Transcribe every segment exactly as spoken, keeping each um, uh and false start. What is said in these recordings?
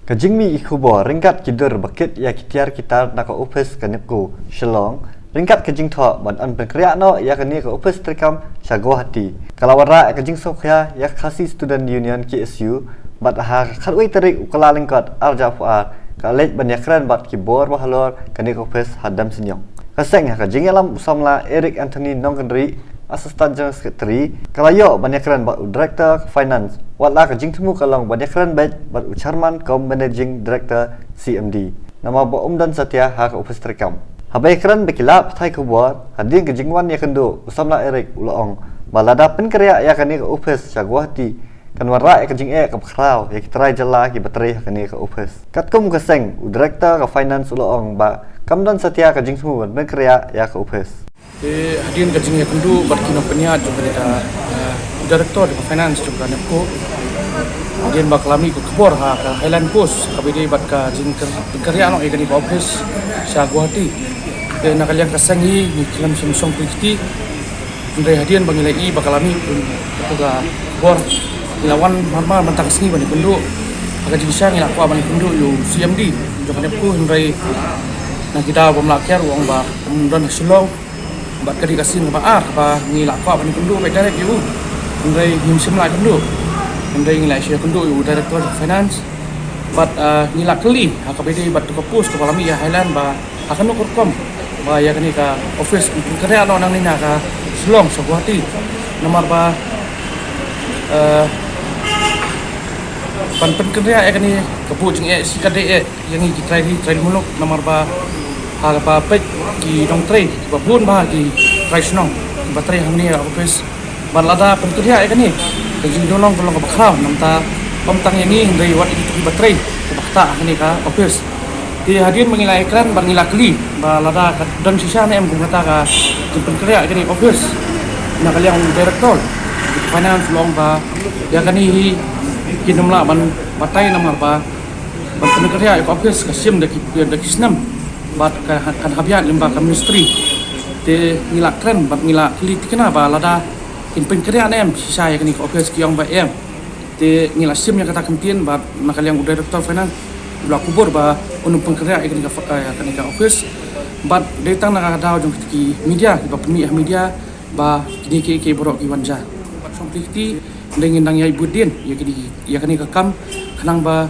Ka jingmih ki khubor ryngkat ki dur ba kit ïa ki tiar ki tar na ka ophis ka NEEPCO Shillong ryngkat ka jingthoh ban yn pynkynriah noh ïa kane ka ophis treikam sha Guwahati ka la wanrah ïa ka jingsngewkhia ïa ka Khasi Student Union, K S U, bad ha ka khatwei tarik u Kyllalyngkot arhajar arphew ar ka leit ban ïakren bad ki bor ba halor kane ka ophis ha Damsniong. Ka seng ha ka jingïalam u samla Eric Anthony Nongkynrih, Assistant General Secretary, ka la ïoh ban ïakren bad u Director ka Finance, watla ka jingthmu ka long ban ïakren beit bad u Chairman cum Managing Director, C M D, namar ba um don satia ha ka ophis treikam. Haba ïakren bad ki lad pathai khubor hadien ka jingwan ïakynduh, u samla Eric u la ong ba lada pynkynriah ïa kane ka ophis sha Guwahati, kan wanrah ïa ka jingeh kaba khraw ïa ki trai jylla kiba trei ha kane ka ophis. Katkum ka seng, u Director ka Finance u la ong ba kam don satia ka jingthmu ban pynkynriah ïa ka ophis. Te hadien ka jingïakynduh bad ki nongpynïaid jong kane ka, eh, Director jong ka Finance jong ka NEEPCO, hadien ba ka la mih ka khubor ha ka Highland Post kaba ïadei bad ka jingpynkynriah noh ïa kane ka ophis sha Guwahati, te na ka liang ka seng hi ngi khlem shym shong kti. Hynrei hadien ba ngi la ïohi ba ka la mih ka khubor, ngi la wan marmar mynta ka sngi ban ïakynduh. Ha ka jingshisha ngi la kwah ban ïakynduh ïa u C M D jong ka NEEPCO, hynrei na ki daw bym lah kiar, u ong ba um don ha Shillong. Bad ka dei ka sien kaba ar kaba ngi la kwah ban ïakynduh beit direct ïa u, hynrei ngim shym lah ïakynduh. Hynrei ngi la shu ïakynduh ïa u Director of Finance. Bad, ah, ngi la kylli ha kaba ïadei bad ka post kaba la mih ha Highland ba ha kano ka rukom ba ïa kane ka ophis yn pynkynriah noh nangne na ka Shillong sha Guwahati, namar ba, eh, ban pynkynriah ïa kane ka buh jingeh shi katdei eh ïa ngi ki trai ri trai muluk, namar ba haba peit ki nongtrei kiba bun bha ki trai shnong kiba trei hangne ha ophis. Bad lada pynkynriah ïa kane, ka jingdonlang ka long kaba khraw, namar ym tang ïa ngi hynrei wat ïa kito kiba trei kiba ktah ha kane ka ophis. Te hadien ba ngi la ïakren bad ngi la kylli ba lada ka don shisha ne em kum kata ka jingpynkynriah ïa kane ka ophis na ka liang u Director Finance, u ong ba ïa kane hi kin ym lah ban batai, namar ba ban pynkynriah ïa ka ophis ka shim da ki, da ki snem bad ka, kan hap ïaid lyngba ka Ministry. Te ngi la kren bad ngi la kylli thikna ba lada kin pynkynriah ne em shisha ïa kane ka ophis, ki ong ba em. Te ngi la shim ïa kata ka ktien bad na ka liang u Director Finance u la kubur ba un ym pynkynriah ïa kane ka, ïa kane ka ophis. Bad dei tang na ka daw jong ki media kiba pynmih ha media ba kine ki, ki baroh ki wan ja. Bad shong kti kti, hynrei ngin dang ïai bud dien ïa kane, ïa kane ka kam khnang ba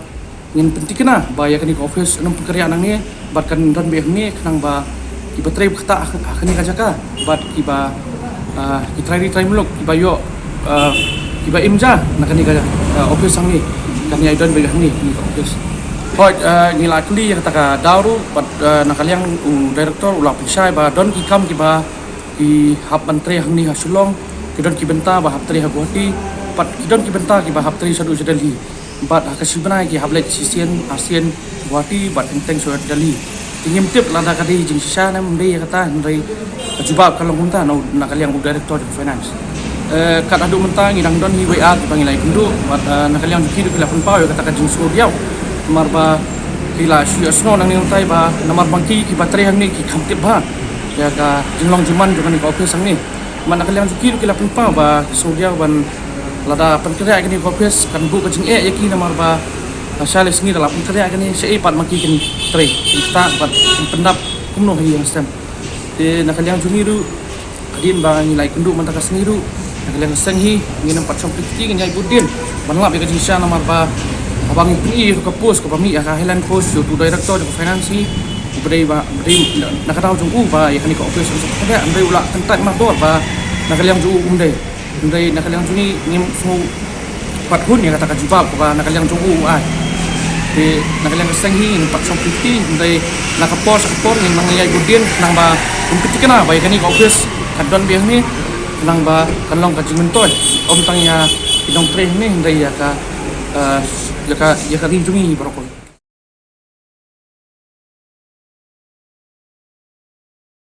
ngin pynthikna ba ïa kane ka ophis un ym pynkynriah nangne bad kan don beit hangne, khnang ba kiba trei ba ktah ha, ha kane ka jaka bad kiba, ah, ki trai ri trai muluk kiba ïoh, ah, kiba im ja na kane ka, ah, ophis hangne kan ïai don beit hangne kane ka ophis. Hooid, ah, ngi la kylli ïa kata ka daw ruh bad, ah, na ka liang u Director u la pynshai ba don ki kam kiba ki hap ban trei hangne ha Shillong, ki don ki bynta ba hap trei ha Guwahati, bad ki don ki bynta kiba hap trei shaduh sha Delhi. Bad ha ka shi bnai ki hap leit shisien arsien Guwahati bad kyntheng sha Delhi. Te ngim tip lada ka dei jingshisha ne ym dei ïa kata, hynrei ka jubab ka long kumta na, na ka liang u Director jong ka Finance. Eh, kat haduh mynta ngi dang don hi wei ar kiba ngi la ïakynduh bad, eh, na ka liang jong ki ruh ki la pynpaw ïa kata ka jingsngewdiaw. Namar ba ki la shu ïohsngew nangne nangtai ba namar ba ki, kiba trei hangne ki kham tip bha ïa ka jinglong jingman jong kane ka ophis hangne. Bad na ka liang jong ki ruh ki la pynpaw ba ki sngewdiaw ban lada pynkynriah ïa kane ka ophis kan buh ka jingeh ïa ki, namar ba lashai lashisngi da la pynkynriah ïa kane shaei pat ma ki kin trei, kin ktah bad kin pyndap kumno ha ïing ha sem. Te na ka liang jong ngi ruh, hadien ba ngi la ïakynduh mynta ka sngi ruh, na ka liang ka seng hi ngin ym pat shong kti kti, ngin ïai bud dien ban lap ïa ka jingshisha, namar ba haba ngi pyni ïa ka post kaba mih ha ka Highland Post ïa uto u Director jong ka Finance hi, u ba dei ba, ba dei na ka daw jong u ba ïa kane ka ophis un sa pynkynriah, hynrei u la kyntait mardor ba na ka liang jong u um dei. Hynrei na ka liang jong ngi ngim sngewbha pat hun ïa kata ka jubab kaba na ka liang jong u u ai. Te na ka liang ka seng hi ngim pat shong kti kti, hynrei na ka por sha ka por ngin nang ïai bud dien khnang ba kin pynthikna ba ïa kane ka ophis kan don beit hangne, khnang ba kan long ka jingmyntoi ym tang ïa ki nongtrei hangne hynrei ïa ka, eh, ïa ka, ïa ka ri jong ngi baroh.